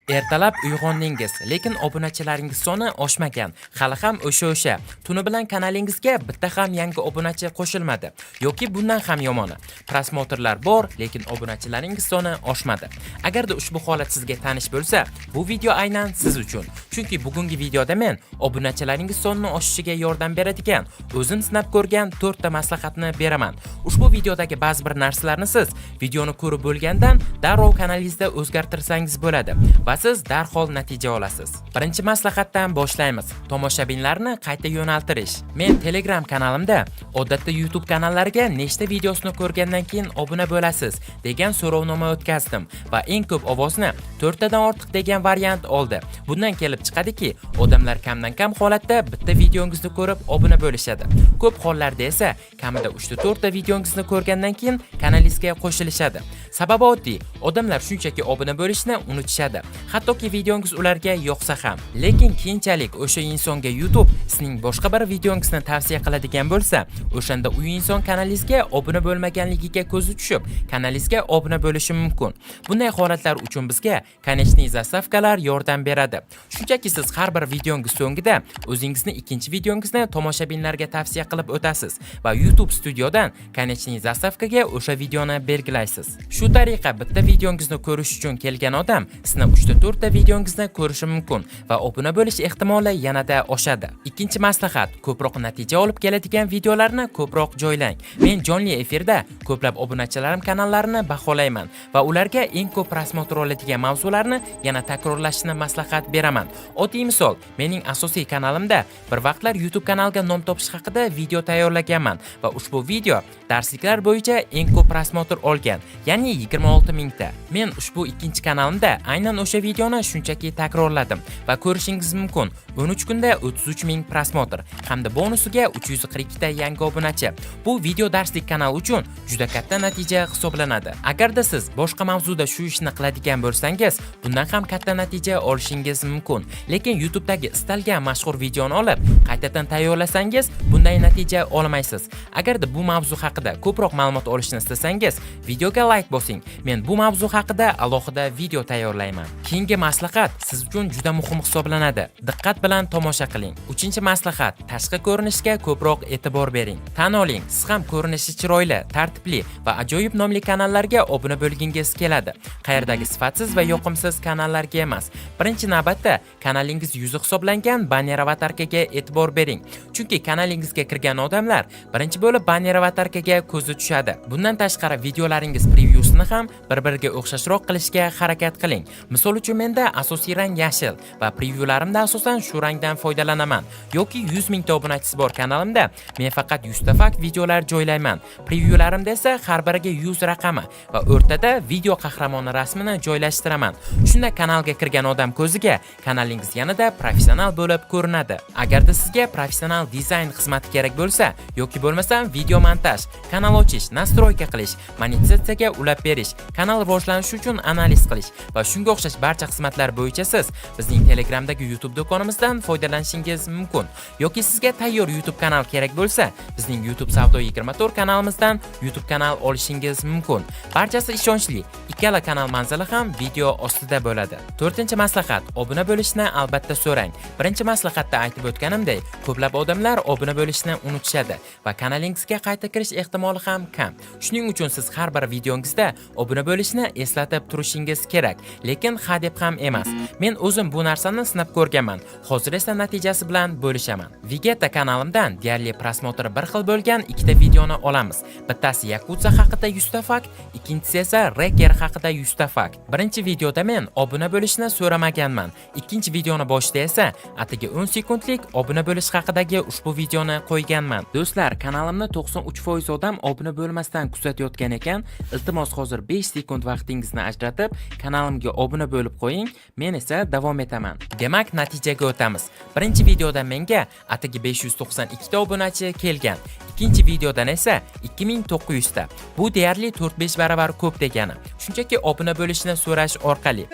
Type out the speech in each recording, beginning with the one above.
Ertalab uyg'ondingiz, lekin obunachilaringiz soni oshmagan. Hali ham o'sha. Tuni bilan kanalingizga bitta ham yangi obunachi qo'shilmadi. Yoki bundan ham yomoni, просмотр lar bor, lekin obunachilaringiz soni oshmadi. Agarda ushbu holat sizga tanish bo'lsa, bu video aynan siz uchun. Chunki bugungi videoda men obunachilaringiz sonini oshishiga yordam beradigan, o'zim sinab ko'rgan 4 ta maslahatni beraman. Ushbu videodagi ba'zi bir narsalarni siz videoni ko'rib bo'lgandan darrov kanalingizda o'zgartirsangiz bo'ladi va siz darhol natija olasiz. Birinchi maslahatdan boshlaymiz. Tomoshabinlarni qayta yo'naltirish. Men Telegram kanalimda odatda YouTube kanallariga nechta videosini ko'rgandan keyin obuna bo'lasiz degan so'rovnoma o'tkazdim va eng ko'p ovozni 4 tadan ortiq degan variant oldi. Bundan kelib chiqadiki, odamlar kamdan kam holatda bitta videongizni ko'rib obuna bo'lishadi. Ko'p hollarda esa kamida 3 ta 4 ta videongizni ko'rgandan keyin kanalingizga qo'shilishadi. Sababi oddiy, odamlar shunchaki obuna bo'lishni unutishadi. Hattoki videongiz ularga yoqsa ham. Lekin keyinchalik o'sha insonga YouTube sizning boshqa bir videongizni tavsiya qiladigan bo'lsa, o'shanda u inson kanalingizga obuna bo'lmaganligiga ko'zi tushib, kanalingizga obuna bo'lishi mumkin. Bunday holatlar uchun bizga конечный заставка lar yordam beradi. Shunchaki siz har bir videongiz so'ngida o'zingizni ikkinchi videongizni tomoshabinlarga tavsiya qilib o'tasiz va YouTube Studiodan конечный заставка ga o'sha videoni belgilaysiz. Shu tariqa bitta videongizni ko'rish uchun kelgan odam sizni 3 ta 4 ta videongizni ko'rishi mumkin va obuna bo'lish ehtimoli yanada oshadi. Ikkinchi maslahat: ko'proq natija olib keladigan videolarni ko'proq joylang. Men jonli efirda ko'plab obunachilarim kanallarini baholayman va ularga eng ko'p просмотр oladigan mavzularni yana takrorlashni maslahat beraman. Oddiy misol, mening asosiy kanalimda bir vaqtlar YouTube kanalga nom topish haqida video tayyorlaganman va ushbu video darsliklar bo'yicha eng ko'p просмотр olgan, ya'ni 26 mingta. Men ushbu ikkinchi kanalimda aynan o'sha videoni shunchaki takrorladim va ko'rishingiz mumkin, 13 kunda 33 ming просмотр hamda bonusiga 342 ta yangi obunachi. Bu video darslik kanal uchun juda katta natija hisoblanadi. Agarda siz boshqa mavzuda shu ishni qiladigan bo'lsangiz, bundan ham katta natija olishingiz mumkin. Lekin YouTube'dagi istalgan mashhur videoni olib, qaytadan tayyorlasangiz, bunday natija olmaysiz. Agarda bu mavzu haqida ko'proq ma'lumot olishni istasangiz, videoga like bosing. Men bu mavzu haqida alohida video tayyorlayman. Keyingi maslahat siz uchun juda muhim hisoblanadi. Diqqat bilan tomosha qiling. Uchinchi maslahat: tashqi ko'rinishga ko'proq e'tibor bering. Tan oling, siz ham ko'rinishi chiroyli, tartibli va ajoyib nomli kanallarga obuna bo'lgingiz keladi. Qayerdagi sifatsiz va yoqimsiz kanallarga emas. Birinchi navbatda kanalingiz yuzi hisoblangan banner avatarkaga e'tibor bering. Chunki kanalingizga kirgan odamlar birinchi bo'lib banner avatarkaga ko'zi tushadi. Bundan tashqari videolaringiz prevyusini ham bir-biriga o'xshashroq qilishga harakat qiling. Misol uchun, menda asosiy rang yashil va prevyularimda asosan shu rangdan foydalanaman. Yoki 100 mingta obunachisi bor kanalimda men faqat 100 ta fakt videolar joylayman. Prevyularimda esa har biriga 100 raqami va o'rtada video qahramoni rasmini joylashtiraman. Shunda kanalga kirgan odam ko'ziga kanalingiz yanada professional bo'lib ko'rinadi. Agarda sizga professional dizayn xizmati kerak bo'lsa yoki bo'lmasam video montaj, kanal ochish, настройка qilish, monetizatsiyaga ulab berish, kanal rivojlanishi uchun analiz qilish va shunga o'xshash barcha xizmatlar bo'yicha siz bizning Telegramdagi YouTube do'konimizdan foydalanishingiz mumkin. Yoki sizga tayyor YouTube kanal kerak bo'lsa, bizning YouTube Savdo 24 kanalimizdan YouTube kanal olishingiz mumkin. Barchasi ishonchli. Ikkala kanal manzili ham video ostida bo'ladi. To'rtinchi maslahat: obuna bo'lishni albatta so'rang. Birinchi maslahatda aytib o'tganimdek, ko'plab odamlar obuna bo'lishni unutishadi va kanalingizga qayta kirish ehtimoli ham kam. Shuning uchun siz har bir videongizda obuna bo'lishni eslatib turishingiz kerak, lekin hadeb ham emas. Men o'zim bu narsani sinab ko'rganman. Hozir esa natijasi bilan bo'lishaman. Vegeta kanalimdan deyarli просмотр bir xil bo'lgan ikkita videoni olamiz. Bittasi Yakutsa haqida 100 ta fakt, ikkinchisi esa Reker haqida 100 ta fakt. Birinchi videoda men obuna bo'lishni so'ramaganman. Ikkinchi videoni boshida esa atigi 10 sekundlik obuna bo'lish haqidagi ushbu videoni qo'yganman. Do'stlar, kanalimni 93% odam obuna bo'lmasdan kuzatayotgan ekan. Iltimos, hozir 5 sekund vaqtingizni ajratib, kanalimga obuna bo'lib qo'ying. Men esa davom etaman. Demak, natijaga o'tamiz. Birinchi videoda menga atigi 592 ta obunachi kelgan. Ikkinchi videodan esa 2900 ta. Bu deyarli 4-5 baravar ko'p degani. Shunchaki obuna bo'lishni so'rash orqali.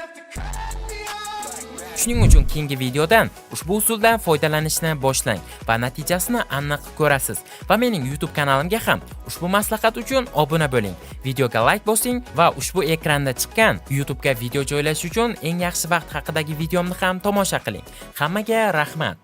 Shuning uchun keyingi videodan ushbu usuldan foydalanishni boshlang va natijasini aniq ko'rasiz. Va mening YouTube kanalimga ham ushbu maslahat uchun obuna bo'ling. Videoga like bosing va ushbu ekranda chiqqan YouTube'ga video joylash uchun eng yaxshi vaqt haqidagi videomni ham tomosha qiling. Hammaga rahmat.